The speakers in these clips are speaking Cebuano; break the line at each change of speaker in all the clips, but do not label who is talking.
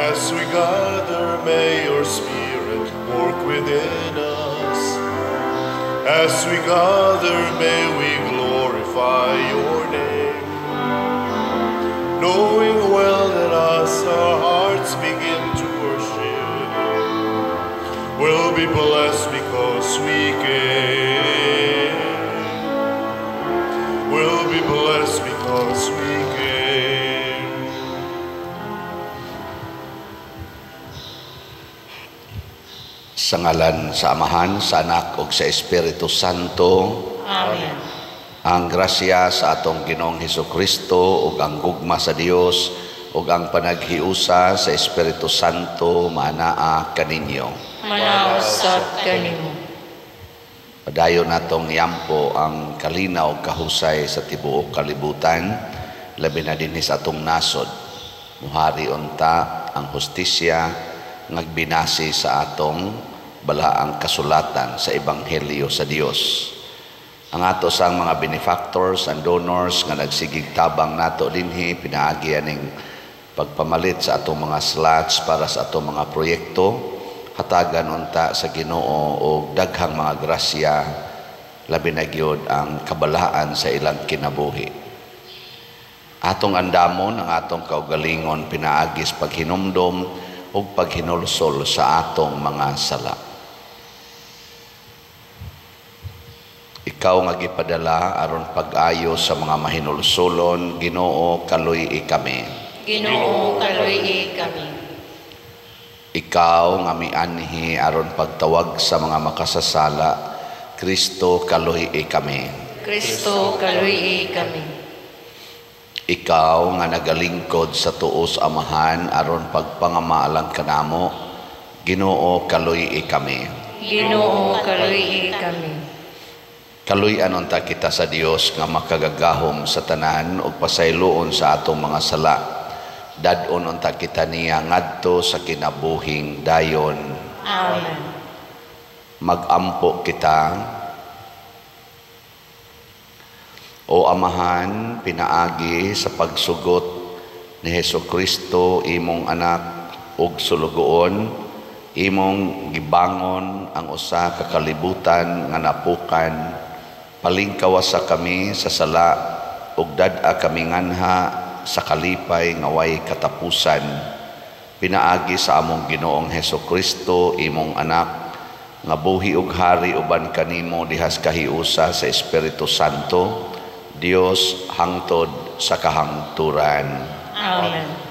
As we gather, may your Spirit work within us. As we gather, may we glorify your name, knowing well that as our hearts begin to worship, we'll be blessed because we came. We'll be blessed because we came.
Sa ngalan sa Amahan, sa Anak ug sa Espiritu Santo.
Amen.
Ang grasya sa atong Ginoong Hesukristo ug ang gugma sa Dios ug ang panaghiusa sa Espiritu Santo maanaa kaninyo.
Manausap kanimo.
Padayon natong yampo ang kalinaw kahusay sa tibuok kalibutan, labi na dinhi sa atong nasod. Muhari unta ang hustisya ngagbinasi sa atong balaang kasulatan sa Ebanghelyo sa Dios. Ang ato sang mga benefactors and donors nga nagsigig tabang nato dinhi pinaagi aning pagpamalit sa atong mga slots para sa atong mga proyekto, hatagan unta sa Ginoo og daghang mga grasya, labi na gyud ang kabalaan sa ilang kinabuhi. Atong andamon ang atong kaugalingon pinaagi sa paghinumdom ug paghinulsol sa atong mga sala. Ikaw nga gipadala aron pag-ayo sa mga mahinulsolon, Ginoo, kaluy-i kami.
Ginoo, kaluy-i kami.
Ikaw nga mianhi aron pagtawag sa mga makasasala, Kristo, kaluy-i kami.
Kristo, kaluy-i kami.
Ikaw nga nagalingkod sa tuos Amahan aron pagpangamaalang kanamo, Ginoo, kaluy-i kami.
Ginoo, kaluy-i kami.
Kaluy-an unta kita sa Dios nga makagagahom sa tanan ug pasayloon sa atong mga sala. Dad-on unta kita niya ngadto sa kinabuhing dayon.
Amen.
Magampo kita. O Amahan, pinaagi sa pagsugot ni Hesukristo imong anak ug sulugoon, imong gibangon ang usa ka kalibutan nga napukan, palingkawasa kami sa sala ug dad-a kami nganha sa kalipay nga way katapusan, pinaagi sa among Ginoong Hesukristo imong anak nga buhi ug hari uban kanimo dihas kahiusa sa Espiritu Santo, Dios hangtod sa kahangturan.
Amen.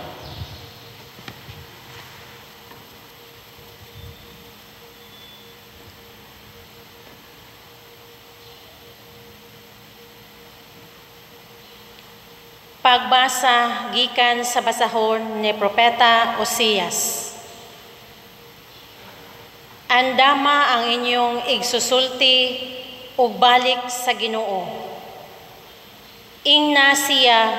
Pagbasa gikan sa basahon ni Propeta Osias. Andama ang inyong igsusulti ug balik sa Ginoo. Ingna siya,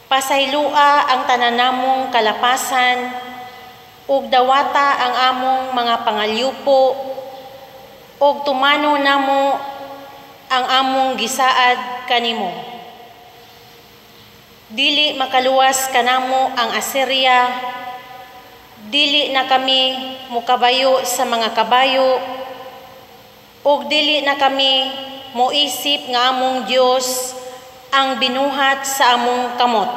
pasaylua ang tananamong kalapasan ug dawata ang among mga pangalyupo ug tumano namo ang among gisaad kanimo. Dili makaluwas kanamo ang Assyria, dili na kami mukabayo sa mga kabayo, ug dili na kami moisip nga among Dios ang binuhat sa among kamot.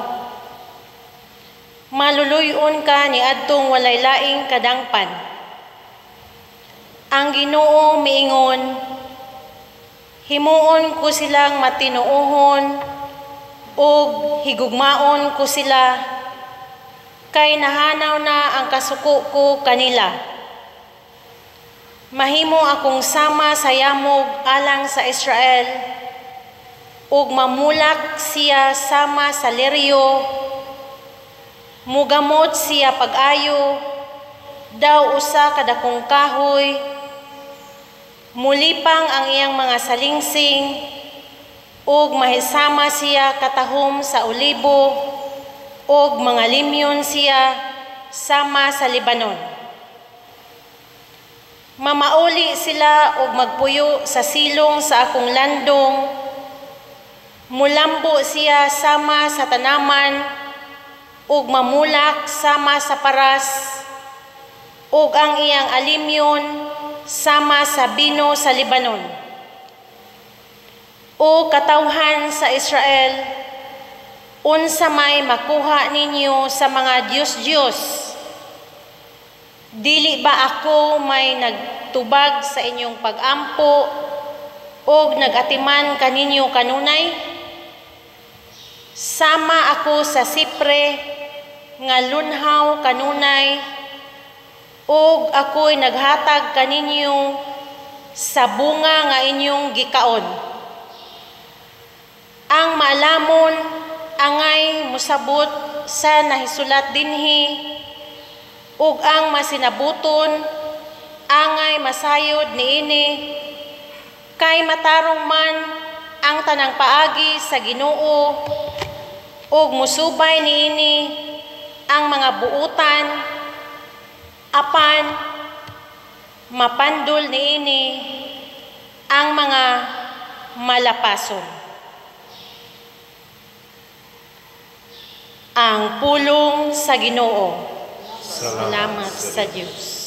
Maluluy-on ka ni adtong walay laing kadangpan. Ang Ginoo miingon, himuon ko silang matinuohon ug higugmaon ko sila, kay nahanaw na ang kasuko ko kanila. Mahimo akong sama sa yamog alang sa Israel, ug mamulak siya sama sa liryo, mugamot siya pag-ayo, daw usa kadakong kahoy, mulipang ang iyang mga salingsing, ug mahisama siya katahom sa olibo, ug mga limyon siya sama sa Lebanon. Mamauli sila og magpuyo sa silong sa akong landong, mulambo siya sama sa tanaman, ug mamulak sama sa paras, ug ang iyang alimyon sama sa bino sa Lebanon. O katawhan sa Israel, unsa may makuha ninyo sa mga Diyos-Diyos? Dili ba ako may nagtubag sa inyong pag-ampo og nagatiman kaninyo kanunay? Sama ako sa sipre nga lunhaw kanunay, ug ako'y naghatag kaninyo sa bunga nga inyong gikaon. Ang maalamon angay mosabot sa nahisulat dinhi, ug ang masinabuton angay masayod niini, kay matarong man ang tanang paagi sa Ginoo, ug musubay niini ang mga buutan, apan mapandol niini ang mga malapason. Ang pulong sa Ginoo. Salamat sa Dios.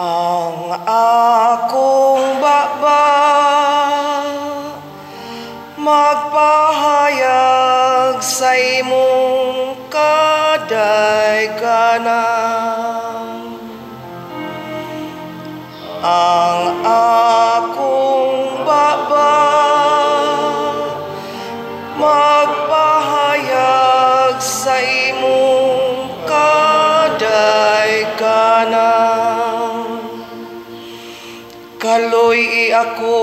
Ang akong baba magpahayag sa imong kadayganan. Ang akong baba magpahayag sa imong kadayganan. Kaloy ako,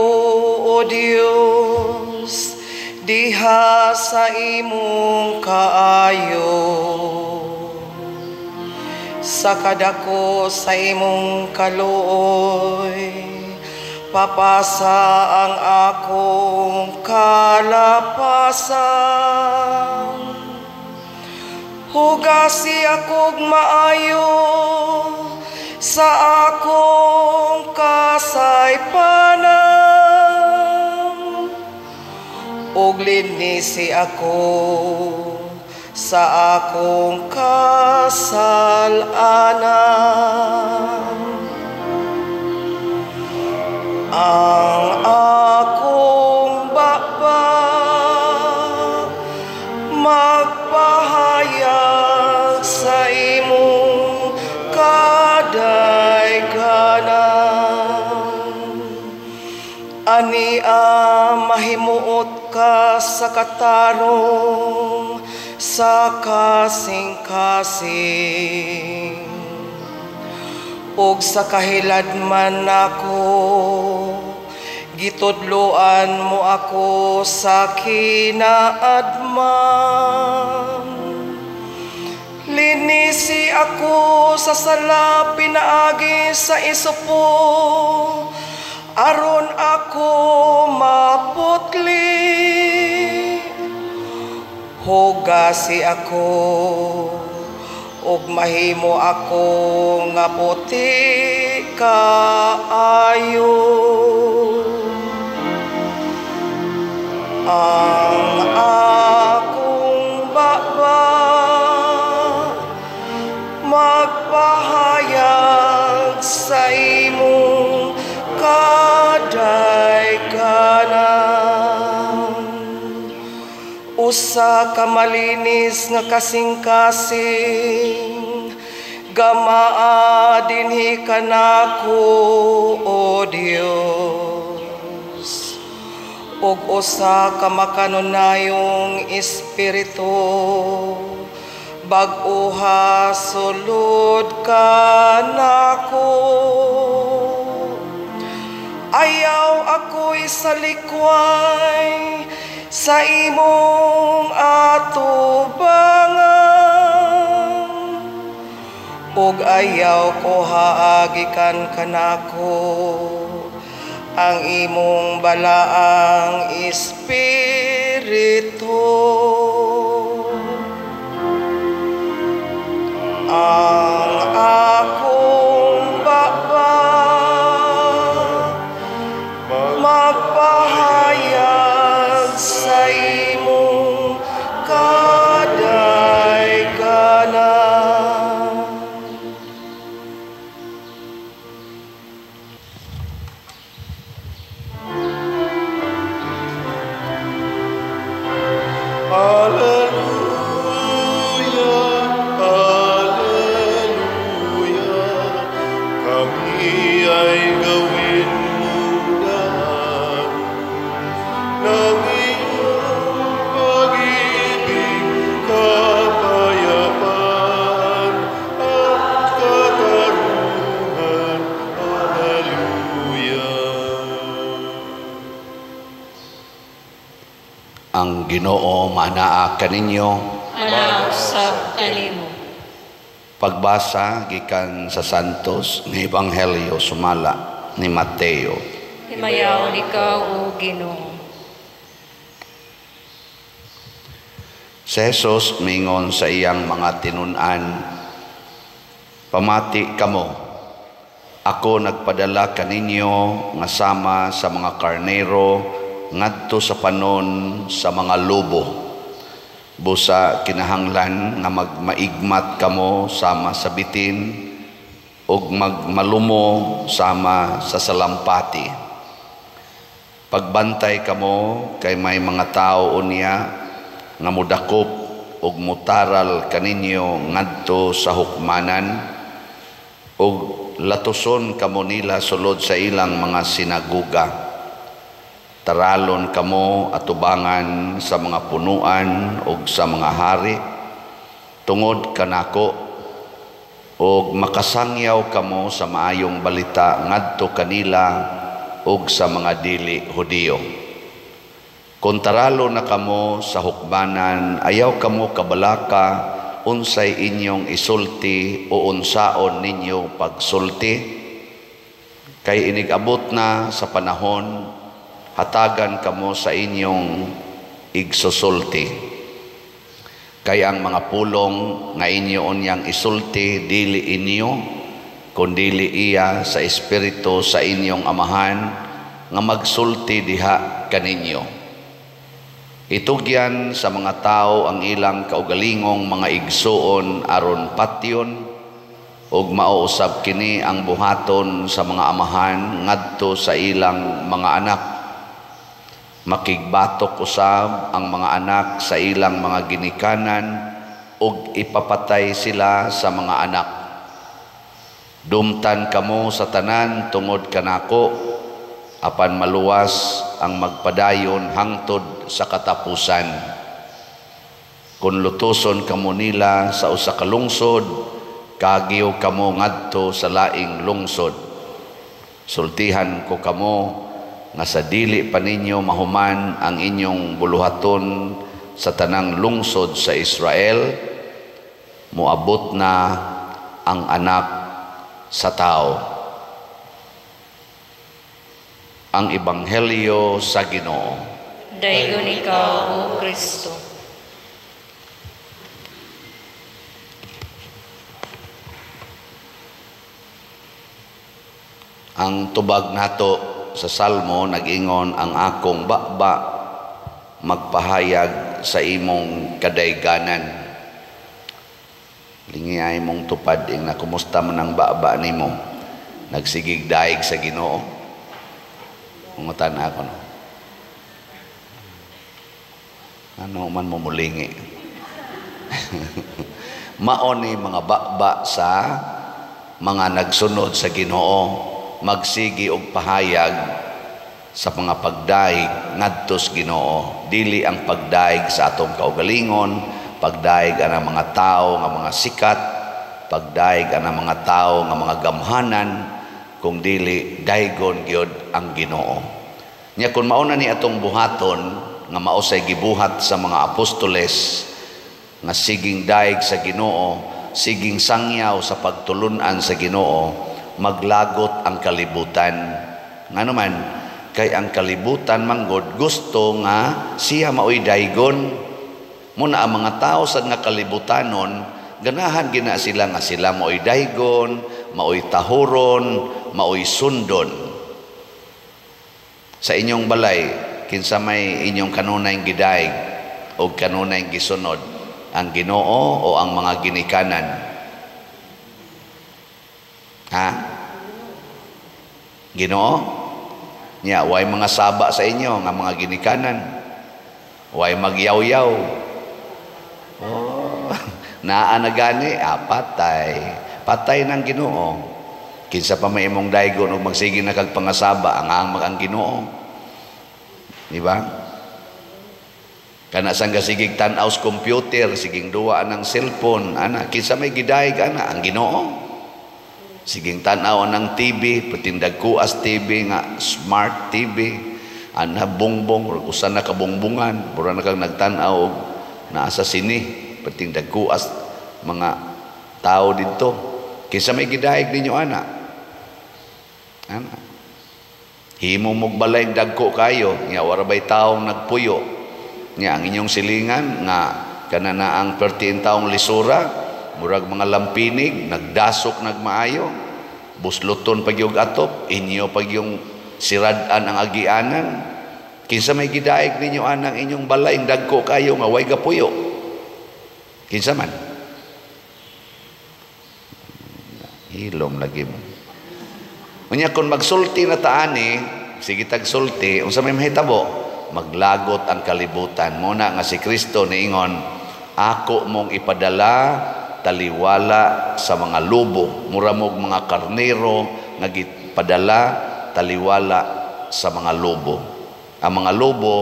O Dios, diha sa imong kaayo. Sa kadako sa imong kaluoy, papasa ang akong kalapasan. Hugasi akong maayo sa akong kasaypanan, ug linisi ako sa akong kasalanan. Ang akong baba magpahayag sa imong kadayganan. Ania mahimuot ka sa katarong sa kasing-kasing, ug sa kahiladman nako gitudloan mo ako sa kinaadman. Linisi ako sa sala pinaagi sa isupo, aron ako maputli. Hugasi ako ug mahimo ako nga puti kaayo. Ang akong baba magpahayag sa imong kadayganan. Usa ka malinis nga kasing-kasing, gamaa dinhi kanako, O Dios, ug usa ka makanunayong espiritu, bag-oha sulod kanako. Ayaw ako'y salikway sa imong atubangan, ug ayaw ko haagikan kanako ang imong balaang espiritu. Ang akong baba magpahayag sa imong kadayganan.
Alleluia, Alleluia, kami ay gawin mong daan ng iyong pag-ibig, kapayapaan at katarungan. Alleluia.
Ang Ginoo maanaa kaninyo.
Manaa usab kanimo.
Pagbasa gikan sa Santos nga Ebanghelyo sumala ni Mateo.
Himayaon ikaw, o Ginoo.
Si Jesus mingon sa iyang mga tinun-an, pamati kamo, ako nagpadala kaninyo nga sama sa mga karnero ngadto sa panon sa mga lobo. Busa kinahanglan nga magmaigmat kamo sama sa bitin ug magmalumo sama sa salampati. Pagbantay kamo kay may mga tao unya nga modakop ug motaral kaninyo ngadto sa hukmanan ug latuson kamo nila sulod sa ilang mga sinaguga. Taralon kamo atubangan sa mga punuan ug sa mga hari tungod kanako, ug makasangyaw kamo sa maayong balita ngadto kanila ug sa mga dili Hudiyo. Kung taralo na kamo sa hukbanan, ayaw kamo kabalaka unsay inyong isulti o unsaon ninyo pagsulti, kay inigabot na sa panahon hatagan kamo sa inyong igsusulti. Kay ang mga pulong nga inyo unyang isulti dili inyo, kundili iya sa Espiritu sa inyong amahan nga magsulti diha kaninyo. Itugyan sa mga tao ang ilang kaugalingong mga igsuon aron patyon, ug mauusab kini ang buhaton sa mga amahan ngadto sa ilang mga anak. Makigbatok usab ang mga anak sa ilang mga ginikanan ug ipapatay sila sa mga anak. Dumtan kamo sa tanan tungod kanako, apan maluwas ang magpadayon hangtod sa katapusan. Kun lutuson kamo nila sa usa ka lungsod, kagiw kamo ngadto sa laing lungsod. Sultihan ko kamo nga sa dili pa ninyo mahuman ang inyong buluhaton sa tanang lungsod sa Israel, moabot na ang anak sa tao. Ang Ebanghelyo sa Ginoo.
Daygon ikaw, O Kristo.
Ang tubag nato sa Salmo nag-ingon, ang akong baba magpahayag sa imong kadayganan. Lingi ay mong tupad ing nakumusta man ang baba nimo. Nagsigig daig sa Ginoo. Ungutan ako no. Ano man mo mulingi. Mao ni mga baba sa mga nagsunod sa Ginoo, magsigi og pahayag sa mga pagdaig ngadto sa Ginoo. Dili ang pagdaig sa atong kaugalingon, pagdaig ang mga tao nga mga sikat, pagdaig ang mga tao nga mga gamhanan, kung dili daigon gyud ang Ginoo. Nya kun mao na ni atong buhaton nga mao say gibuhat sa mga apostoles nga siging daig sa Ginoo, siging sangyaw sa pagtulun-an sa Ginoo, maglagot ang kalibutan. Ngano man, kay ang kalibutan manggod gusto nga siya maoy daigon. Muna ang mga tao sa nga kalibutanon Ganahan gina sila nga sila maoy daygon, maoy tahuron, maoy sundon. Sa inyong balay, kinsa may inyong kanunay gidaig o kanunay gisunod, ang Ginoo o ang mga ginikanan? Ha? Ginoo? Nya, way mga saba sa inyo nga mga ginikanan. Way magyaw-yaw. Oh, naa na gani, patay. Patay ng Ginoo. Kinsa pa may imong daygon og magsige na kag pangasaba, ang ang Ginoo. Di ba? Kana sang gasigig tan-aw sa computer, siging duwa ng cellphone, ana, kinsa may gidayeg ana, ang Ginoo. Siging tan-aw ng TV, patindag kuas TV nga smart TV, ana bongbong or usa na ka bongbongan, mura na kang nagtan-aw og naa sa sini, patindag kuas mga tao didto. Kinsa may gidayeg ninyo ana? Ana. Himo mog balay dagko kayo, nya wara bay taong nagpuyo. Nya ang inyong silingan nga kana na ang 13 taong lisura, murag mga lampinig, nagdasok nagmaayo, busluton pag yung atop, inyo pag yung sirad-an ang agianan. Kinsa may gidaig ninyo anang inyong balay dagko kayo nga way gapuyo? Kinsa man? Hilom lagi mo. Unya kung magsulti na taani, sige tagsulti, unsa may mahitabo? Maglagot ang kalibutan. Muna nga si Kristo niingon, ako mong ipadala taliwala sa mga lobo, mura mog mga karnero nga gipadala taliwala sa mga lobo. Ang mga lobo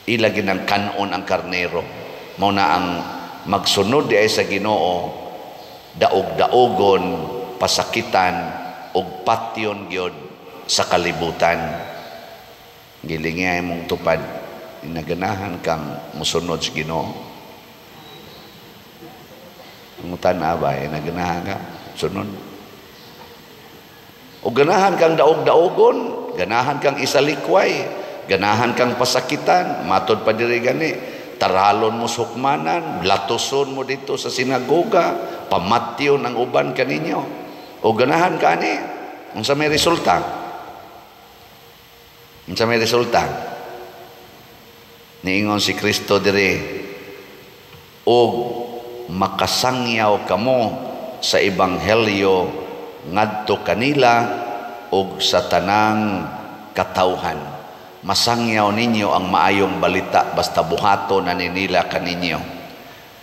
ila ginang kanon ang karnero. Mao na ang magsunod di ay sa Ginoo, daog-daogon, pasakitan og patyon gyud sa kalibutan. Gilingi mong tupad, inaganahan kang musunod sa Ginoo. Ngutan abay, naganahan ka, sunod. O ganahan kang daog-daogon, ganahan kang isalikway, ganahan kang pasakitan, matod pa diri gani, taralon mo sa hukmanan, latuson mo dito sa sinagoga, pamatyon ang uban kaninyo. O ganahan ka ani, unsa may resulta? Unsa may resulta? Niingon si Kristo diri, og makasangyaw kamo sa ebanghelyo ngadto kanila og sa tanang katawhan. Masangyaw ninyo ang maayong balita basta buhato na nila kaninyo.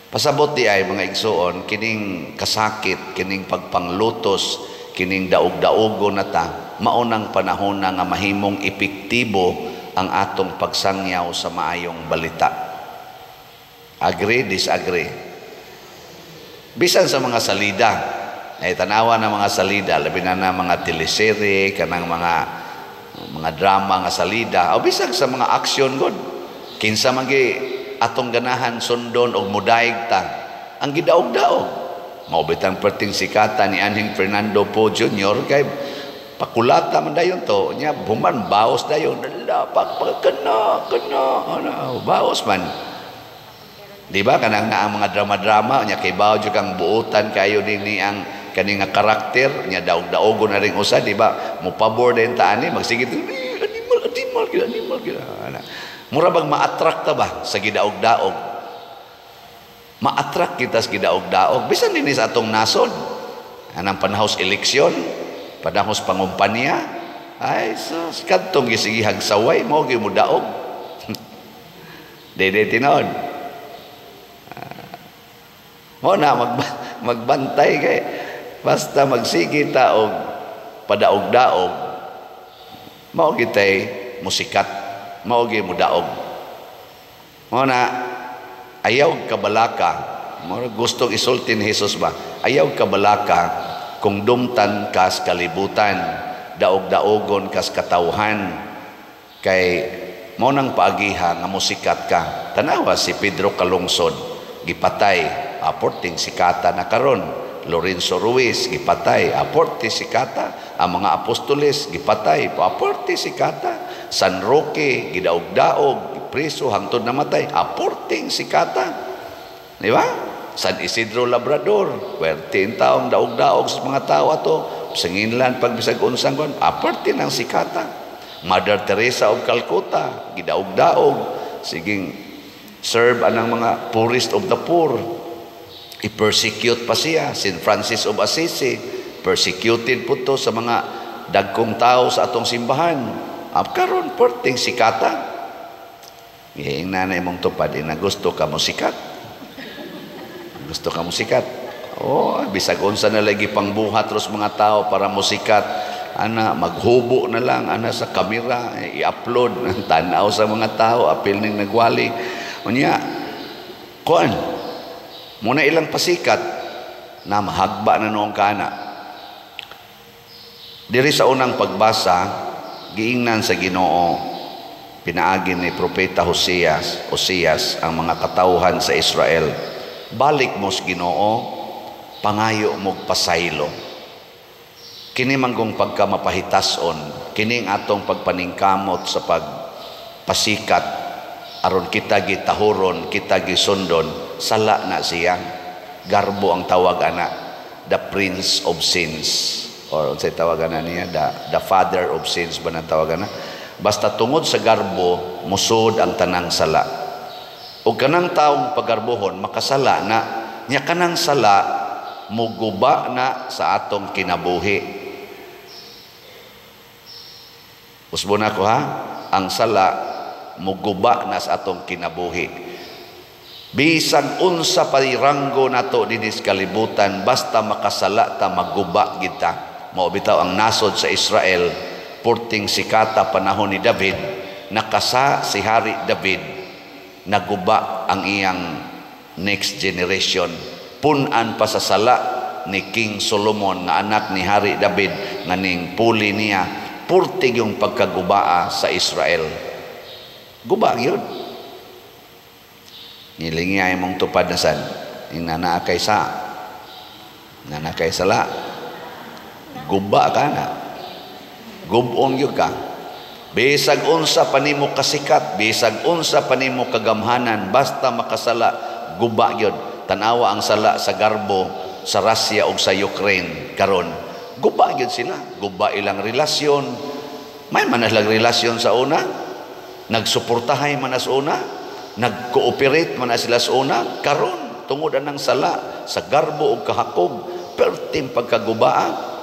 Pasabot di ay mga igsuon, kining kasakit, kining pagpanglutos, kining daog-daogo na ta, maunang panahon na nga mahimong epektibo ang atong pagsangyaw sa maayong balita. Agree, disagree? Bisan sa mga salida, ay tanawa ng mga salida, labi na na mga teleserye, kanang mga drama nga salida, o bisan sa mga action god, kinsa man gi atong ganahan sundon og mudaig ta, ang gidaog-daog. Mao bitang perting sikata ni anhing Fernando Poe Jr. kay pakulata man dayon to, nya buman baos dayon, dala pak kena kena ana baos man. Di ba kanang naa mga drama-drama nya kay bawo jud kang buotan kayo dinhi ang kani nga karakter nya daog-daogon na ring usa, di ba? Mopabor din ta ani magsige animal animal gid animal gid ana. Mura bang ma-attract ta ba sa gidaog-daog? Ma-attract kita sa gidaog-daog bisan dinhi sa atong nasod. Anang panahos eleksyon, panahos pangumpanya, ay sus kadtong gisigihag saway mao gyud mo daog. Dili tinuod. Mo na magbantay kay basta magsige ta og padaog-daog, mao gitay musikat, mao gyud mo daog. Mo na ayaw kabalaka, mo gustong isulti ni Jesus ba? Ayaw kabalaka kung dumtan kas kalibutan, daog-daogon kas katawhan, kay mo nang paagiha nga musikat ka. Tanawa si Pedro Calungsod, gipatay, aporting sikata na karon. Lorenzo Ruiz, gipatay, aporte sikata. Ang mga apostoles, gipatay, aporte sikata. San Roque, gidaog-daog, gipreso, hangtod namatay, aporting sikata. Di ba? San Isidro Labrador, pwerte in taong daog-daog sa mga tao ato, sanginlan pag bisag unsang kon, aparte ng sikata. Mother Teresa of Calcutta, gidaog-daog, siging serve anang mga poorest of the poor. I-persecute pa siya, Saint Francis of Assisi, persecuted po to sa mga dagkong tao sa atong simbahan. Karon perting sikata. Giing nanay mong tupad, ina gusto ka mo sikat. Gusto ka mo sikat. Oh, bisag unsa na lagi pangbuhat ros mga tao para mo sikat. Ana, maghubo na lang ana sa kamera, i-upload tan-aw sa mga tao, apil ning nagwali. Unya, kuan muna ilang pasikat na mahagba na noong kana. Diri sa unang pagbasa, giingnan sa Ginoo pinaagi ni Propeta Oseas ang mga katawhan sa Israel. Balik mo sa Ginoo, pangayo mo pasaylo. Kini manggong pagka mapahitason, kini ang atong pagpaningkamot sa pagpasikat aron kita gitahuron, kita gisundon, sala na siya. Garbo ang tawag ana, the Prince of Sins. Or unsay tawag ana niya, the Father of Sins ba nang tawag ana? Basta tungod sa garbo, musod ang tanang sala. O kanang taong pagarbohon, makasala na, nya kanang sala, muguba na sa atong kinabuhi. Usbo na ko ha, ang sala, muguba na sa atong kinabuhi. Bisag unsa pa ranggo nato dinhi sa kalibutan, basta makasala ta, maguba kita. Mao bitaw ang nasod sa Israel, purting sikata panahon ni David, nakasa si Hari David, naguba ang iyang next generation. Punan pa sa sala ni King Solomon nga anak ni Hari David nga ning puli niya, purtig yung pagkagubaa sa Israel. Guba yun. Nilingi ay mong tupad na san, inanaa kay sa, nana kay sala, guba ka na. Gubong yun ka. Bisag unsa panimo kasikat, bisag unsa panimo kagamhanan, basta makasala, guba yun. Tanawa ang sala sa garbo, sa Russia o sa Ukraine karon. Guba yun sila. Guba ilang relasyon. May manaslag relasyon sa una. Nagsuportahay man sa una. Nag-cooperate man sila sa una. Karon, tungod anang sala sa garbo o kahakog, perting pagkagubaa.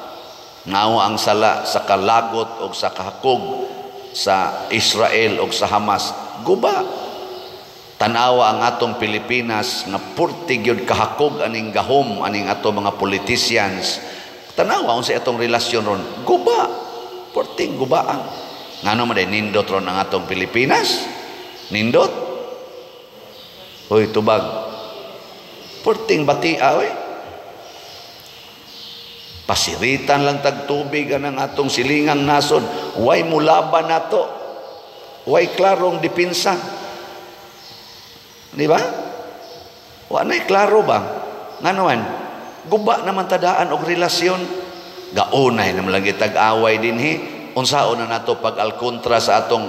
Ngawa ang sala sa kalagot o sa kahakog sa Israel o sa Hamas. Guba. Tanawa ang atong Pilipinas nga purtig yun kahakog aning gahom aning atong mga politicians. Tanawa unsa atong relasyon ron. Guba. Purting gubaan. Ngano man nindot ron ang atong Pilipinas? Nindot? Hoy tubag. Purting batia oy. Pasiritan lang tagtubig ang atong silingang nasod. Way mulaban nato. Way klarong dipinsa. Di ba? Wa na'y klaro ba? Ngano man? Guba naman tadaan og relasyon. Gaunay naman lang tag-away dinhi. Unsaon na nato pag-alkontra sa atong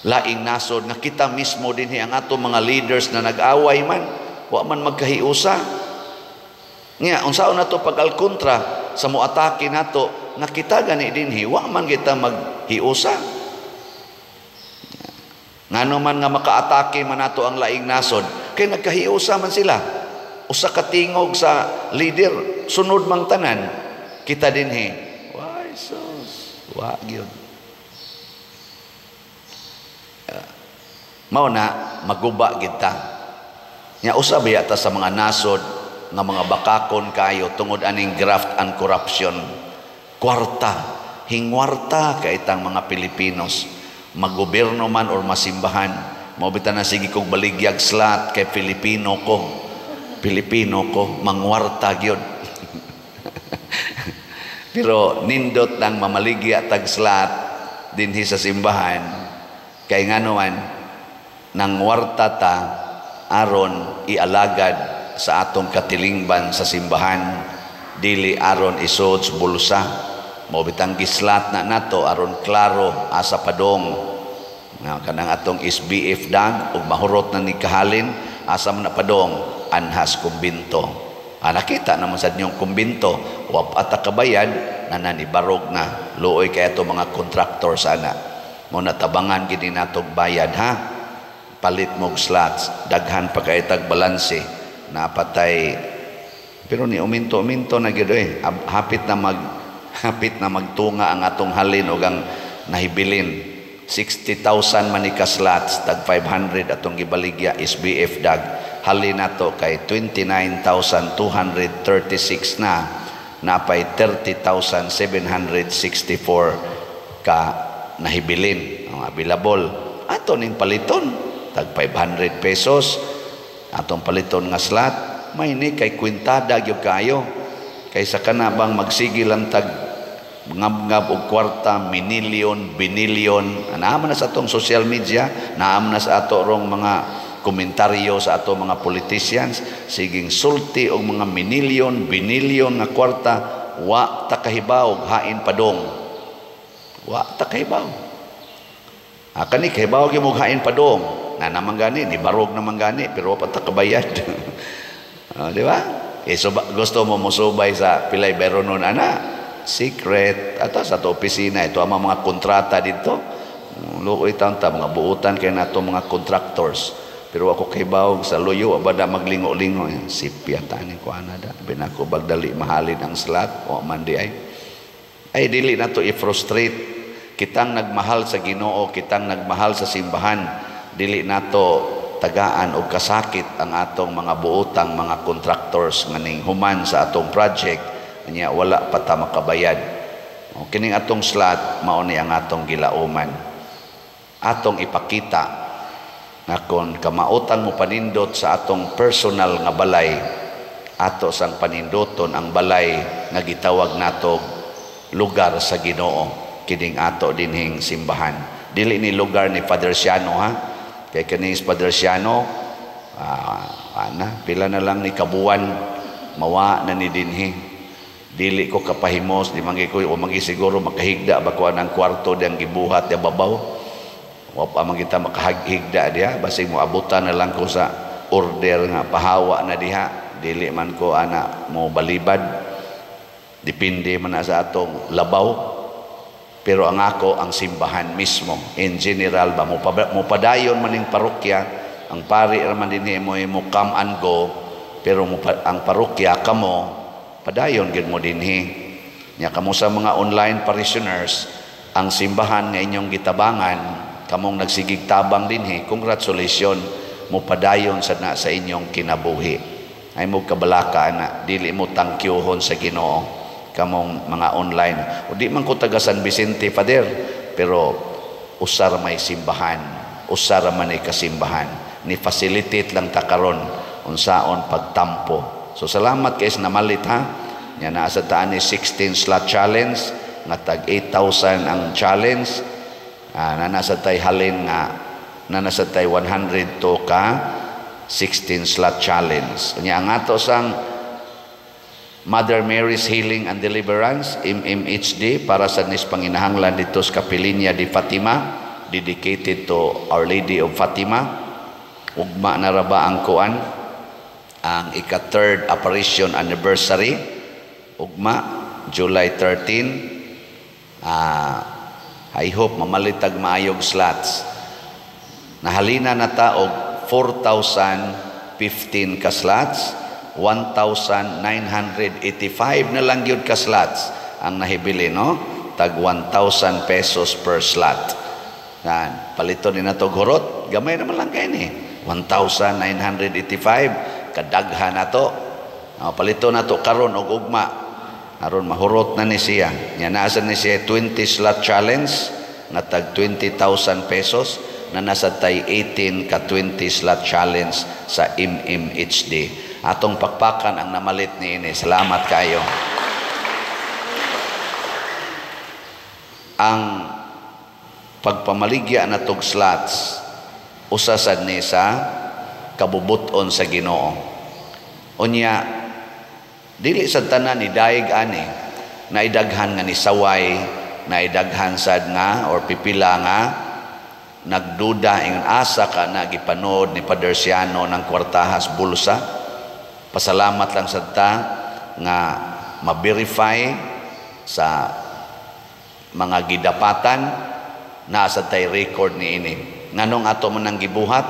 laing nasod nga kita mismo dinhi ang atong mga leaders na nag-away man, wa man magkahiusa. Nga unsaon nato pag-alkontra sa moatake nato nga kita gani dinhi wa man kita maghiusa. Ngano man nga makaatake man nato ang laing nasod kay nagkahiusa man sila. Usa ka tingog sa leader, sunod mang tanan kita dinhi. Why sus, wa gyud. Mao na maguba kita. Nya usa ba ta sa mga nasod nga mga bakakon kayo tungod aning graft and corruption. Kwarta, hingwarta kay itang mga Pilipinos, maggobyerno man or masimbahan. Mao bitaw na sige kog baligyag slat kay Pilipino ko. Pilipino ko, mangwarta gyud. Pero nindot nang mamaligya tag slat dinhi sa simbahan kay ngano man nangwarta ta aron ialagad sa atong katilingban sa simbahan, dili aron isod sa bulsa. Mao bitang gislat na nato aron klaro asa padong nga kanang atong SBF dag ug mahurot na ni kahalin asa man na padong. anhas kumbinto. Nakita naman sa inyong kumbinto, wa pa ta kabayad na nanibarog na. Luoy kay ato mga contractor sana. Mo natabangan gini natog bayad ha. Palit mog slots, daghan pa kay tag balanse. Napatay pero ni uminto-uminto na gyud eh. Hapit na magtunga ang atong halin og ang nahibilin. 60,000 man ni ka slots, tag 500 atong gibaligya SBF dag. Halin nato kay 29,236 na, napay 30,764 ka nahibilin ang available. Ato ning paliton tag 500 pesos atong paliton nga slot, may ni kay kwintada gyud kaayo kaysa kana bang magsige lang tag ngab-ngab og kwarta, minilyon, binilyon. Naa man na sa atong social media, naa man na sa ato rong mga komentaryo sa ato mga politicians, siging sulti og mga minilyon, binilyon nga kwarta, wa ta kahibaw hain padong. Wa ta kahibaw. Kani kahibaw gyud mo hain padong. Na naman gani, ni barog naman gani, pero wa pa ta kabayad. Di ba? Eh, so, gusto mo mosubay sa pilay bayronon ana? Secret ato sa ato opisina, ito ang mga kontrata dito. Luoy taon ta mga buutan kay nato mga contractors. Pero ako kahibaw sa luyo abada maglingo-lingo sipya tani ko ana da binako bagdali mahalin ang slot o man di ay. Ay dili nato i-frustrate kitang nagmahal sa Ginoo, kitang nagmahal sa simbahan, dili nato tagaan og kasakit ang atong mga buotang mga contractors nga ning human sa atong project nya wala pa ta makabayad. O, kining atong slot mao ni ang atong gilauman. Atong ipakita nga kon kamautan mo panindot sa atong personal nga balay, ato sang panindoton ang balay nga gitawag nato lugar sa Ginoo, kining ato dinhing simbahan. Dili ni lugar ni Father Siano ha. Kay kining Father Siano ana pila na lang ni kabuan mawa na ni dinhi. Dili ko kapahimos, di mangi ko o mangi siguro makahigda ba ko ang kwarto diyang gibuhat diya babaw. Wa pa man kita makahigda diha, basig mo abutan na lang ko sa order nga pahawa na diha. Dili man ko ana mo balibad. Depende man na sa atong labaw. Pero ang ako ang simbahan mismo in general ba mo padayon man ning parokya, ang pari ra man dinhi mo mo come and go, pero mo ang parokya kamo padayon gid mo dinhi. Nya kamo sa mga online parishioners, ang simbahan nga inyong gitabangan, kamong nagsigig tabang dinhi, congratulations, mo padayon sad na sa inyong kinabuhi. Ay mo kabalaka na dili mo tangkyuhon sa Ginoo kamong mga online. O di man ko taga San Vicente, Father, pero usar may simbahan, usar man ay kasimbahan. Ni facilitate lang ta karon unsaon pagtampo. So salamat kay namalit ha. Nya naa sa taan ni 16 slot challenge nga tag 8,000 ang challenge. Na nasa tay halin nga na nasa tay 102 ka 16 slot challenge. Nya ang ato sang Mother Mary's Healing and Deliverance MMHD para sa nis panginahanglan dito sa Kapilinya di Fatima, dedicated to Our Lady of Fatima. Ugma na ra ba ang kuan ang ika-third apparition anniversary, ugma July 13. I hope mamalitag maayog slots. Nahalina na ta og 4,015 ka slots, 1,985 na lang gyud ka slots ang nahibili, no? Tag 1,000 pesos per slot. Yan, palito ni nato horot, gamay naman lang kay ni. 1,985 kadaghan nato. Palito nato karon og ugma aron mahurot na ni siya. Nya naa sa ni siya 20 slot challenge nga tag 20,000 pesos na nasa tay 18 ka 20 slot challenge sa MMHD. Atong pakpakan ang namalit ni ini. Salamat kayo. Ang pagpamaligya na tog slots usa sad ni sa kabubuton sa Ginoo. Unya dili sad tanan ni daig ani, naidaghan nga ni saway, naidaghan sad nga or pipila nga nagduda ingon asa ka na gipanood ni Father Siano ng kwartahas bulsa. Pasalamat lang sad ta nga ma-verify sa mga gidapatan naa sad tay record niini. Nganong ato man ang gibuhat?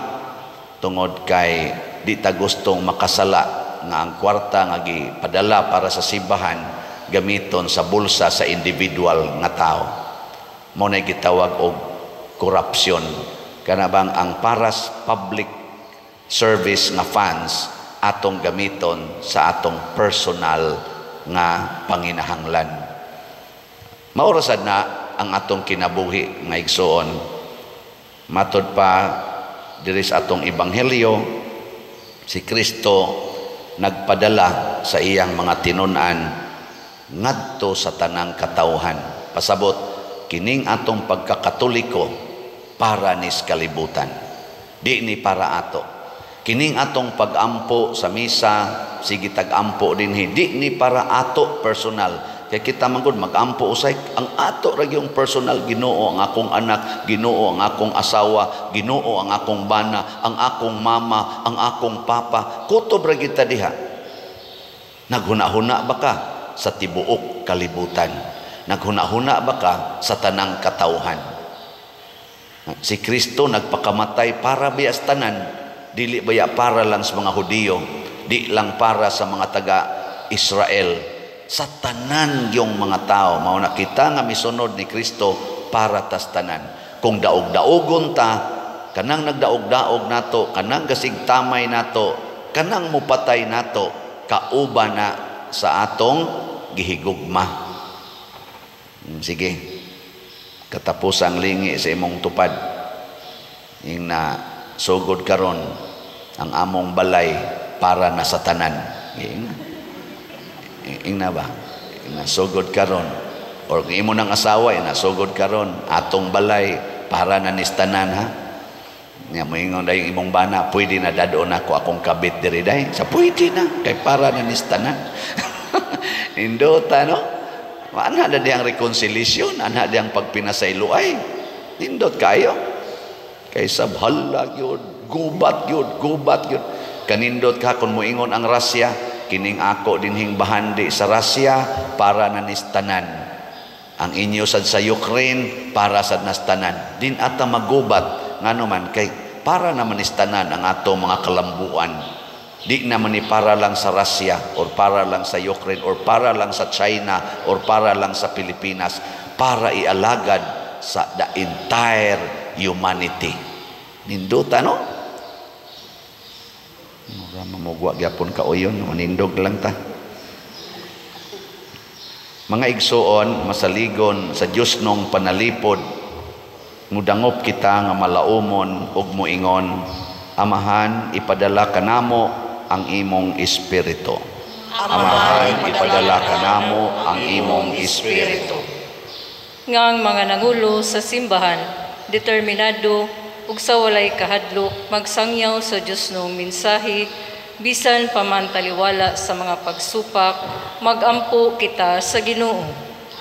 Tungod kay di ta gustong makasala nga ang kwarta nga gipadala para sa simbahan gamiton sa bulsa sa individual nga tao. Mao na gitawag og korupsyon. Kana bang ang para sa public service nga funds atong gamiton sa atong personal nga panginahanglan. Mao ra sad na ang atong kinabuhi nga igsuon. Matod pa diri sa atong ebanghelyo, si Kristo nagpadala sa iyang mga tinun-an ngadto sa tanang katawhan. Pasabot, kining atong pagkakatoliko para nis kalibutan. Di ni para ato. Kining atong pag-ampo sa misa, sige tag-ampo dinhi, di ni para ato personal. Kay kita man gud mag-ampo usay ang ato ra gyung personal. Ginoo, ang akong anak, Ginoo, ang akong asawa, Ginoo, ang akong bana, ang akong mama, ang akong papa. Kutob ra kita diha. Naghuna-huna ba ka sa tibuok kalibutan? Naghuna-huna ba ka sa tanang katawhan? Si Kristo nagpakamatay para biya sa tanan, dili baya para lang sa mga Hudiyo, di lang para sa mga taga Israel, sa tanan yung mga tao. Mao na kita nga misunod ni Kristo para tas tanan. Kung daog-daogon ta, kanang nagdaog-daog nato, kanang gasig tamay nato, kanang mupatay nato, kauban na sa atong gihigugma. Sige, katapusang lingi sa imong tupad. Ing na sugod karon ang among balay para na sa tanan. Ing na ba? Ing na sugod karon, or kung imo nang asawa, ing na sugod karon atong balay para na nis tanan, ha. Nya moingon dayong imong bana, "Pwede na dadon ako akong kabit diri day?" Sa pwede na kay para na nis tanan. Nindota, no? Ana na diyang reconciliation, ana diyang pagpinasayloay. Nindot kayo. Kaysa hala gyud, gubat gyud, gubat gyud. Kanindot ka kung moingon ang Russia, "Kining ako dinhing bahandi sa Russia para na nis tanan. Ang inyo sad sa Ukraine para sad nas tanan." Din ata magubat, ngano man kay para naman nis tanan ang ato mga kalambuan. Di naman ni para lang sa Russia or para lang sa Ukraine or para lang sa China or para lang sa Pilipinas, para ialagad sa the entire humanity. Nindota, no? Mura mamugwa gyapon ka uyon, manindog lang ta. Mga igsuon, masaligon sa Dios nong panalipod, mudangop kita nga malaumon ug moingon, "Amahan, ipadala kanamo ang imong espiritu." Amahan, ipadala kanamo ang imong espiritu.
Nga ang mga nangulo sa simbahan, determinado ug sa walay kahadlok magsangyaw sa Dios nong mensahe bisan pa man taliwala sa mga pagsupak, magampo kita sa Ginoo.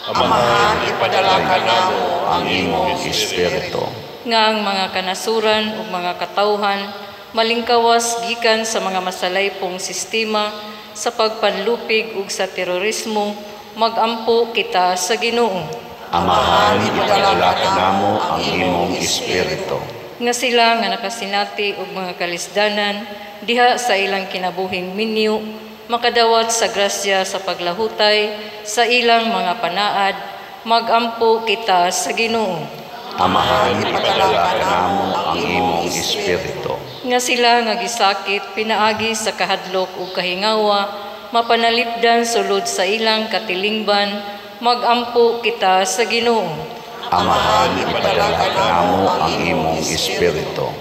Amahan, ipadala kanamo
ang imong espiritu.
Nga ang mga kanasuran ug mga katawhan malingkawas gikan sa mga masalaypong sistema sa pagpanlupig ug sa terorismo, magampo kita sa Ginoo.
Amahan, ipadala kanamo ang imong espiritu.
Nga sila nga nakasinati og mga kalisdanan diha sa ilang kinabuhing minyo makadawat sa grasya sa paglahutay sa ilang mga panaad, magampo kita sa Ginoo.
Amahan, ipadala kanamo ang imong espiritu.
Nga sila nga gisakit pinaagi sa kahadlok ug kahingawa mapanalipdan sulod sa ilang katilingban, magampo kita sa Ginoo.
Amahan, ipadala kanamo ang imong espiritu.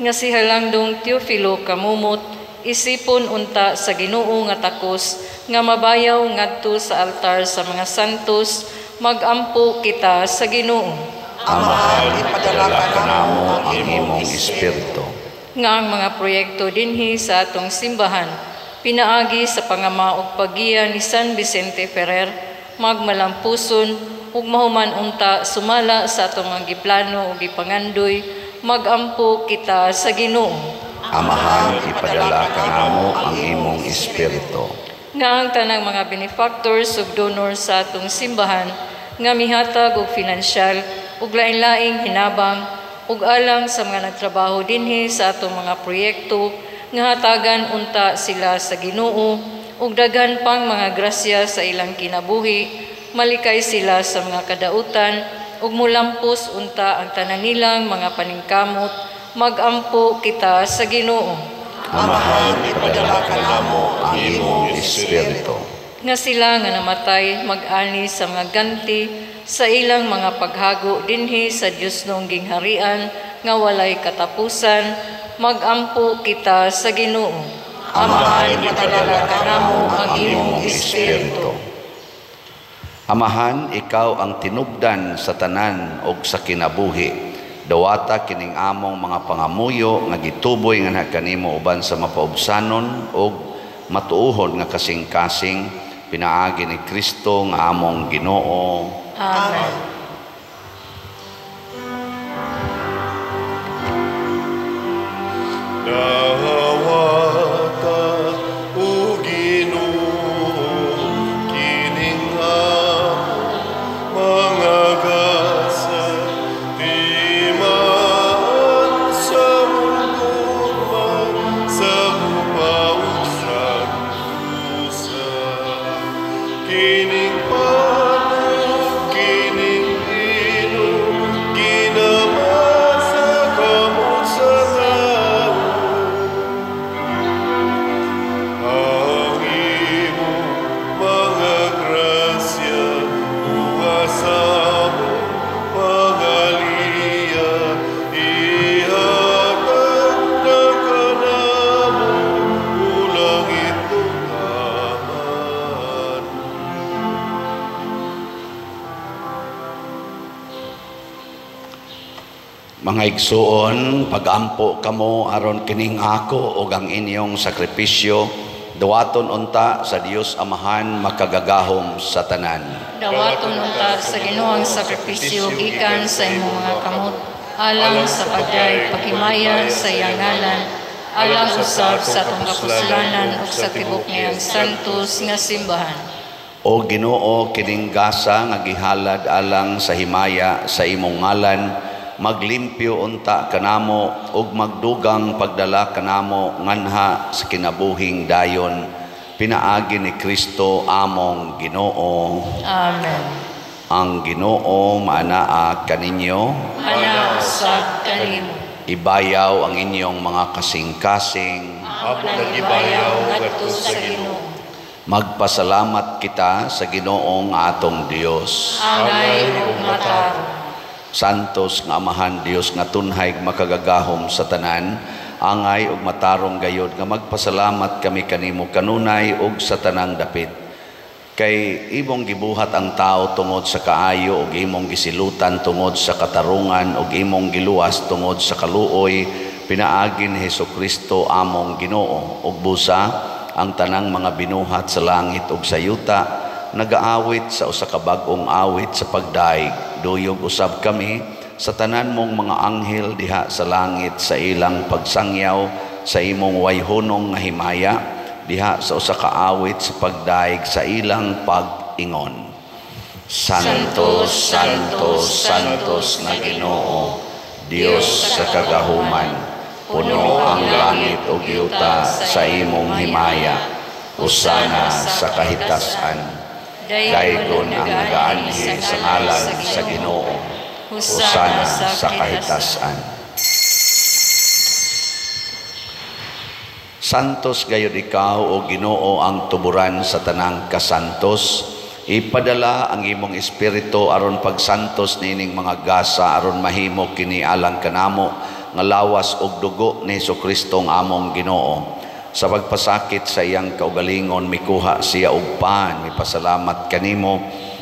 Nga si Halangdong Teofilo Camomot isipon unta sa Ginoo nga takos nga mabayaw ngadto sa altar sa mga santos, magampo kita sa Ginoo.
Amahan, ipadala kanamo ang imong espiritu.
Nga ang mga proyekto dinhi sa atong simbahan pinaagi sa pangama ug paggiya ni San Vicente Ferrer magmalampuson ug mahuman unta sumala sa atong mga giplano ug gipangandoy, magampo kita sa Ginoo.
Amahan, ipadala kanamo ang imong Espiritu.
Nga ang tanang mga benefactors ug donors sa atong simbahan nga mihatag og finansyal ug lain-laing hinabang ug alang sa mga nagtrabaho dinhi sa atong mga proyekto nga hatagan unta sila sa Ginoo ug daghan pang mga grasya sa ilang kinabuhi, malikay sila sa mga kadautan ug mulampos unta ang tanan nilang mga paningkamot, magampo kita sa Ginoo.
Amahan, ipadala kanamo ang imong Espiritu.
Nga sila nga namatay mag-ani sa mga ganti sa ilang mga paghago dinhi sa Dios nong gingharian nga walay katapusan, magampo kita sa Ginoo. Amahan, ipadala kanamo ang imong Espiritu.
Amahan, ikaw ang tinubdan sa tanan og sa kinabuhi. Dawata kining among mga pangamuyo nga gituboy nga kanimo uban sa mapaubsanon og matuohon nga kasing-kasing pinaagi ni Kristo nga among Ginoo.
Amen.
Dawata o Ginoo kining among mga gasa, timaan sa mundong sa gupa ug sa pusa. Kining pan ug kining bino, ginama sa kamot sa tao. Ang imong mga grasya, buha sa among pangaliya, ihatag na kanamo, o langit ug Amahan.
Mga igsuon, pagampo kamo aron kining ako ug ang inyong sakripisyo, dawaton unta sa Dios Amahan makagagahom sa tanan.
Dawaton unta sa Ginoo ang sakripisyo gikan sa imong mga kamot, alang sa pagday paghimaya sa iyang ngalan, alang usab sa atong kapuslanan ug sa tibok niyang santos nga simbahan.
O Ginoo, kining gasa nga gihalad alang sa himaya sa imong ngalan, maglimpyo unta kanamo ug magdugang pagdala kanamo nganha sa kinabuhing dayon, pinaagi ni Kristo among Ginoo.
Amen.
Ang Ginoo maanaa kaninyo,
Ana usab kanimo.
Ibayaw ang inyong mga kasing-kasing.
Amo nagibayaw ngadto sa Ginoo.
Magpasalamat kita sa Ginoong atong Dios.
Angay ug matarong.
Santos nga Amahan Dios nga tunhay makagagahom sa tanan, angay ug matarong gayod nga magpasalamat kami kanimo kanunay ug sa tanang dapit. Kay imong gibuhat ang tao tungod sa kaayo ug imong gisilutan tungod sa katarungan ug imong giluwas tungod sa kaluoy, pinaagi ni Hesukristo among Ginoo. Ug busa ang tanang mga binuhat sa langit ug sa yuta nagaawit sa usa ka bag-ong awit sa pagdaig. Duyog usab kami sa tanan mong mga anghel diha sa langit sa ilang pagsangyaw sa imong wayhunong nga himaya diha sa usa ka awit sa pagdaig sa ilang pag-ingon. Santo, Santo, Santos na Ginoo, Dios sa kagahuman, puno ang langit ug yuta sa imong himaya, usana sa kahitasan. Daygon ang nagaanhi sa ngalan sa Ginoo, hosana sa kahitasan. Santos gayud ikaw o Ginoo ang tuburan sa tanang kasantos. Ipadala ang imong espiritu aron pagsantos niining mga gasa aron mahimo kini alang kanamo nga lawas ug dugo ni Hesukristo ang among Ginoo. Sa pagpasakit sa iyang kaugalingon mikuha siya og pan, mipasalamat kanimo,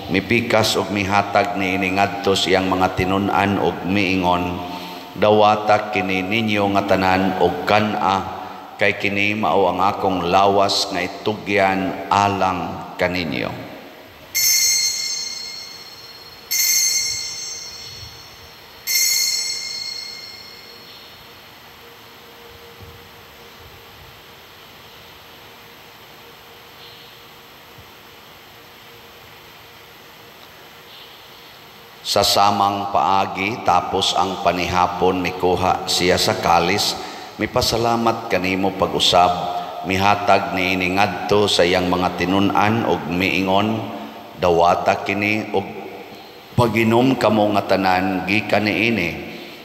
mipikas ug mihatag niini ngadto sa iyang mga tinun-an ug miingon, dawata kini ninyo nga tanan og kan-a, kay kini mao ang akong lawas nga itugyan alang kaninyo. Sa samang paagi tapos ang panihapon mikuha siya sa kalis, mipasalamat kanimo pag-usab, mihatag niini ngadto sa iyang mga tinun-an og miingon, dawata kini og paginom kamo nga tanan gikan niini,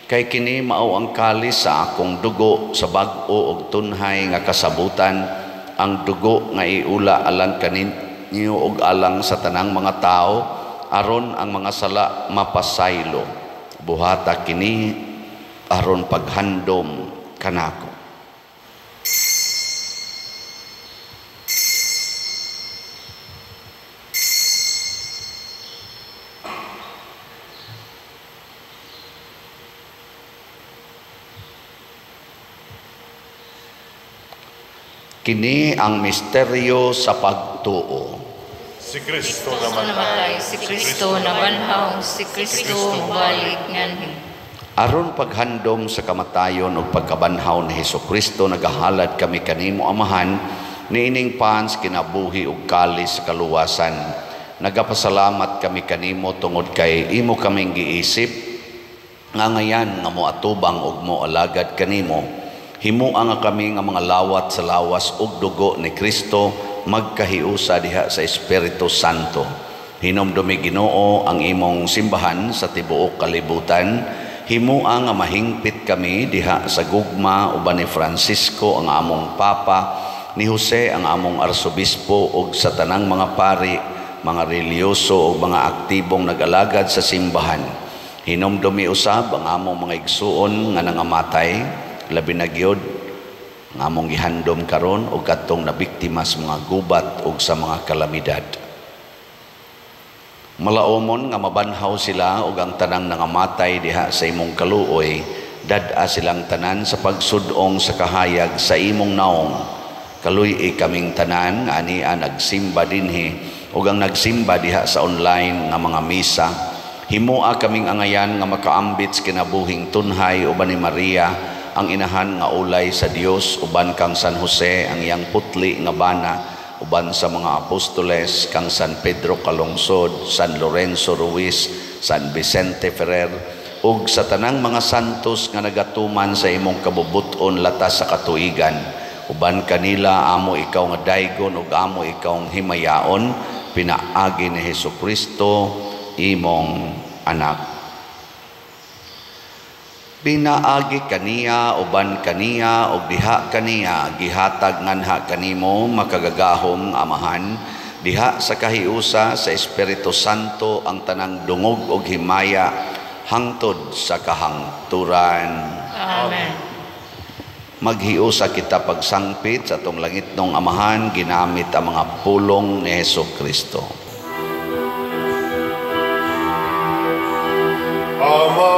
kay kini mao ang kalis sa akong dugo sa bag-o og tunhay nga kasabutan, ang dugo nga iula alang kaninyo og alang sa tanang mga tawo, aron ang mga sala mapasaylo. Buhata kini aron paghandom kanako. Kini ang misteryo sa pagtuo.
Si Kristo namatay,
si Kristo nabanhaw, si Kristo mubalik nganhi.
Aron paghandom sa kamatayon ug pagkabanhaw ni Hesukristo, nagahalad kami kanimo Amahan niining pans kinabuhi ug kalis sa kaluwasan. Nagapasalamat kami kanimo tungod kay imo kaming giisip nga ngayan nga moatubang ug moalagad kanimo. Himua nga kami nga mga lawat sa lawas ug dugo ni Kristo magkahiusa diha sa Espiritu Santo. Hinumdumi Ginoo ang imong simbahan sa tibuok kalibutan. Himua nga mahingpit kami diha sa gugma uban ni Francisco ang among Papa, ni Jose ang among Arsobispo ug sa tanang mga pari, mga relihiyoso ug mga aktibong nag-alagad sa simbahan. Hinumdumi usab ang among mga igsuon nga nangamatay, labi na gyud ang among gihandom karon og kadtong nabiktima sa mga gubat ug sa mga kalamidad. Malaomon nga mabanhaw sila ug ang tanang nangamatay diha sa imong kaluoy, dad-a silang tanan sa pagsud-ong sa kahayag sa imong naong. Kaluy-i kaming tanan nga ania nagsimba dinhi ug ang nagsimba diha sa online nga mga misa. Himoa kaming angayan nga makaambit sa kinabuhing tunhay uban ni Maria ang inahan nga ulay sa Dios, uban kang San Jose ang iyang putli nga bana, uban sa mga apostoles kang San Pedro Calungsod, San Lorenzo Ruiz, San Vicente Ferrer, ug sa tanang mga santos nga nagatuman sa imong kabubut-on latas sa katuigan. Uban kanila amo ikaw nga daygon ug amo ikaw himayaon, pinaagi ni Hesukristo imong anak. Pinaagi kaniya, uban kaniya, ug diha kaniya, gihatag nganha kanimo makagagahom Amahan, diha sa kahiusa sa Espiritu Santo ang tanang dungog ug himaya hangtod sa kahangturan.
Amen.
Maghiusa kita pagsangpit sa atong langitnong Amahan ginamit ang mga pulong ni Hesukristo.
Ama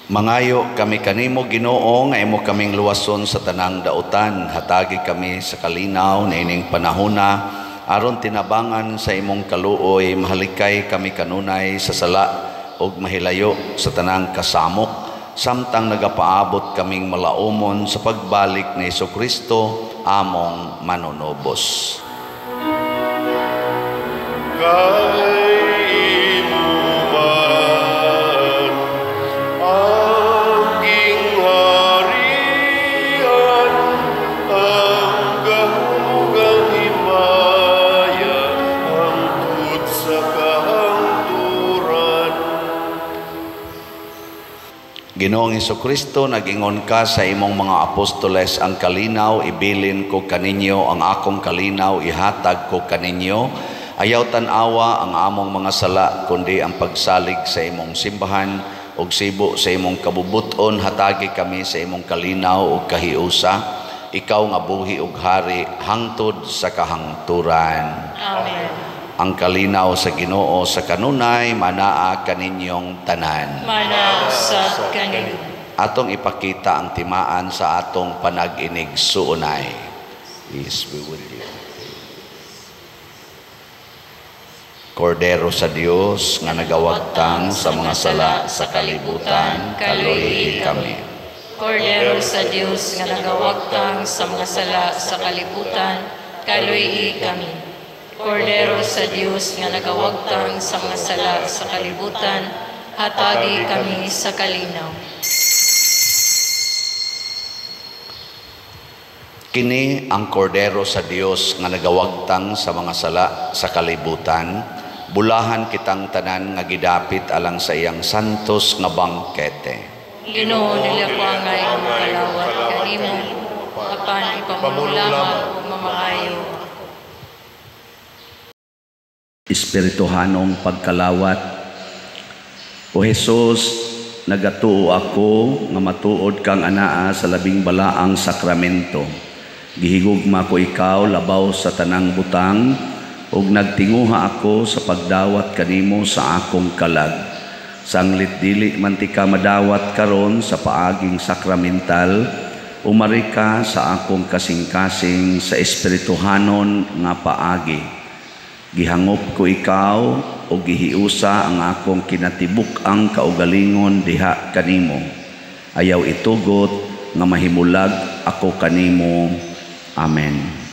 Mangayo kami kanimo, Ginoo, nga imo kaming luwason sa tanang dautan. Hatagi kami sa kalinaw niining panahona aron tinabangan sa imong kaluoy, mahalikay kami kanunay sa sala ug mahilayo sa tanang kasamok, samtang nagapaabot kaming malaumon sa pagbalik ni Hesukristo among manunubos.
Kay imo man ang gingharian, ang gahom ug ang himaya, hangtod sa kahangturan.
Ginoong Hesukristo, nag-ingon ka sa imong mga apostoles, ang kalinaw ibilin ko kaninyo, ang akong kalinaw ihatag ko kaninyo. Ayaw tan-awa ang among mga sala, kundi ang pagsalig sa imong simbahan ug sibo sa imong kabubuton. Hatagi kami sa imong kalinaw ug kahiusa. Ikaw nga buhi ug hari hangtod sa kahangturan.
Amen.
Ang kalinaw sa Ginoo sa kanunay manaa kaninyong tanan.
Manaa usab kanimo.
Atong ipakita ang timaan sa atong panag-inig suunay. Peace be with you. Kordero sa Dios nga nagawagtang sa mga sala sa kalibutan, kaluoyi kami.
Kordero sa Dios nga nagawagtang sa mga sala sa kalibutan, kaluoyi kami. Kordero sa Dios nga nagawagtang sa mga sala sa kalibutan, hatagi kami sa kalinaw.
Kini ang kordero sa Dios nga nagawagtang sa mga sala sa kalibutan. Bulahan kitang tanan nga gidapit alang sa iyang santos nga bangkete.
Ginoo, dili ako angay nga makalawat kanimo, apan ipamulo lamang ug mamaayo.
Espirituhanong pagkalawat. O Hesus, nagatuo ako nga matuod kang anaa sa labing balaang sakramento. Gihigugma ko ikaw labaw sa tanang butang, ug nagtinguha ako sa pagdawat kanimo sa akong kalag. Sanglit dili man ti ka madawat karon sa paaging sakramental, umari ka sa akong kasing-kasing sa espirituhanon nga paagi. Gihangop ko ikaw o gihiusa ang akong kinatibuk-ang kaugalingon diha kanimo. Ayaw itugot nga mahimulag ako kanimo. Amen.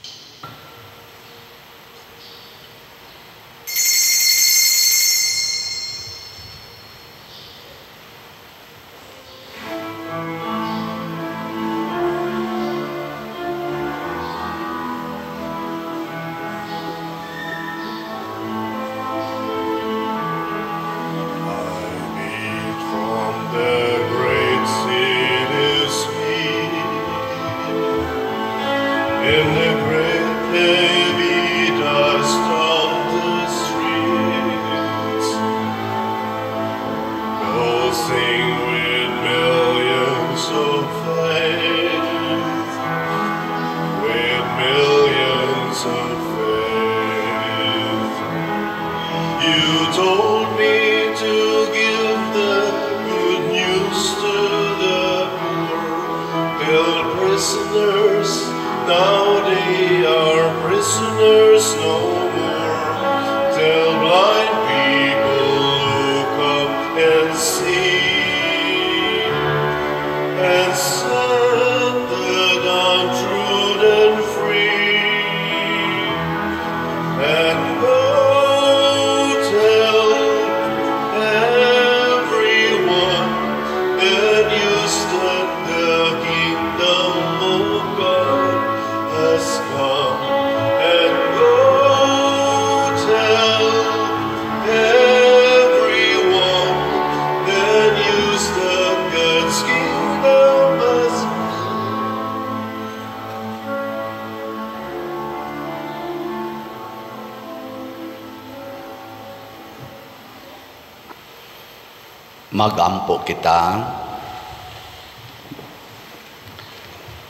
Magampo kita.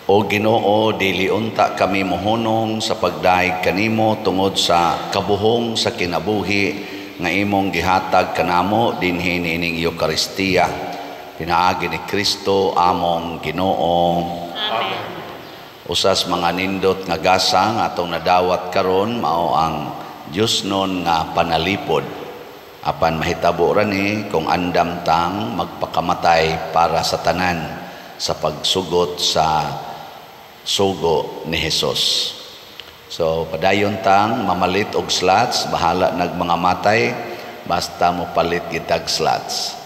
O Ginoo, dili unta kami mohunong sa pagdayeg kanimo tungod sa kabuhong sa kinabuhi nga imong gihatag kanamo dinhi niining Eukaristiya. Pinaagi ni Kristo among Ginoo.
Amen.
Usas mga nindot nga gasa nga atong nadawat karon mao ang Diyosnon nga panalipod. Apan mahitabo ra ni kung andam tang magpakamatay para sa tanan sa pagsugot sa sugo ni Hesus. So padayon tang mamalit og slots, bahala nag mga matay basta mo palit gitag slots.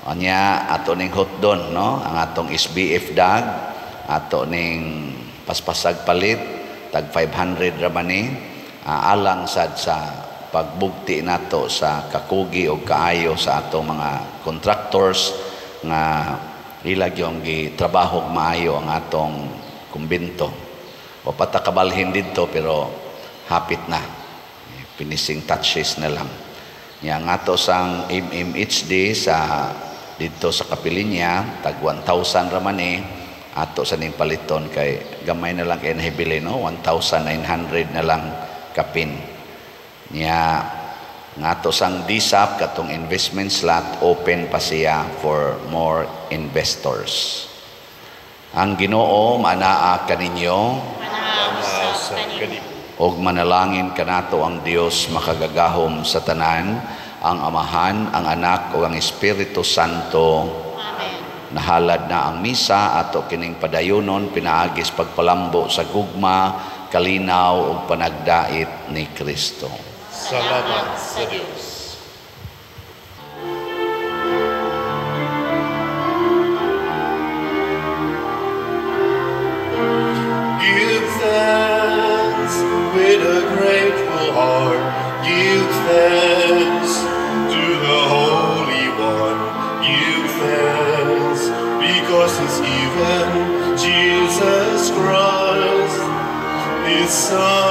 Anya ato ning hotdon, no, ang atong SBF dag ato ning paspasag palit tag 500 ra man ni, alang sad sa pagbugti nato sa kakugi og kaayo sa atong mga contractors nga ila gyud gitrabaho maayo ang atong kumbento. Wa pa ta kabalhin didto pero hapit na. Finishing touches na lang. Nya nga sang MMHD sa didto sa Kapilinya tag 1,000 ra man ni ato sa ning paliton kay gamay na lang kay nahibili, no, 1,900 na lang kapin. Nya ngato sang DSAP katong investment slot, open pa siya for more investors. Ang Ginoo manaa kaninyo.
Manaa usab kanimo.
Og manalangin kanato ang Dios makagagahom sa tanan, ang Amahan, ang Anak ug ang Espiritu Santo.
Amen.
Nahalad na ang misa, ato kining padayonon pinaagis pagpalambo sa gugma, kalinaw ug panagdait ni Kristo.
Salamat sa Dios. Give thanks with a grateful heart. Give thanks to the Holy One. Give thanks because He's given Jesus Christ, His Son.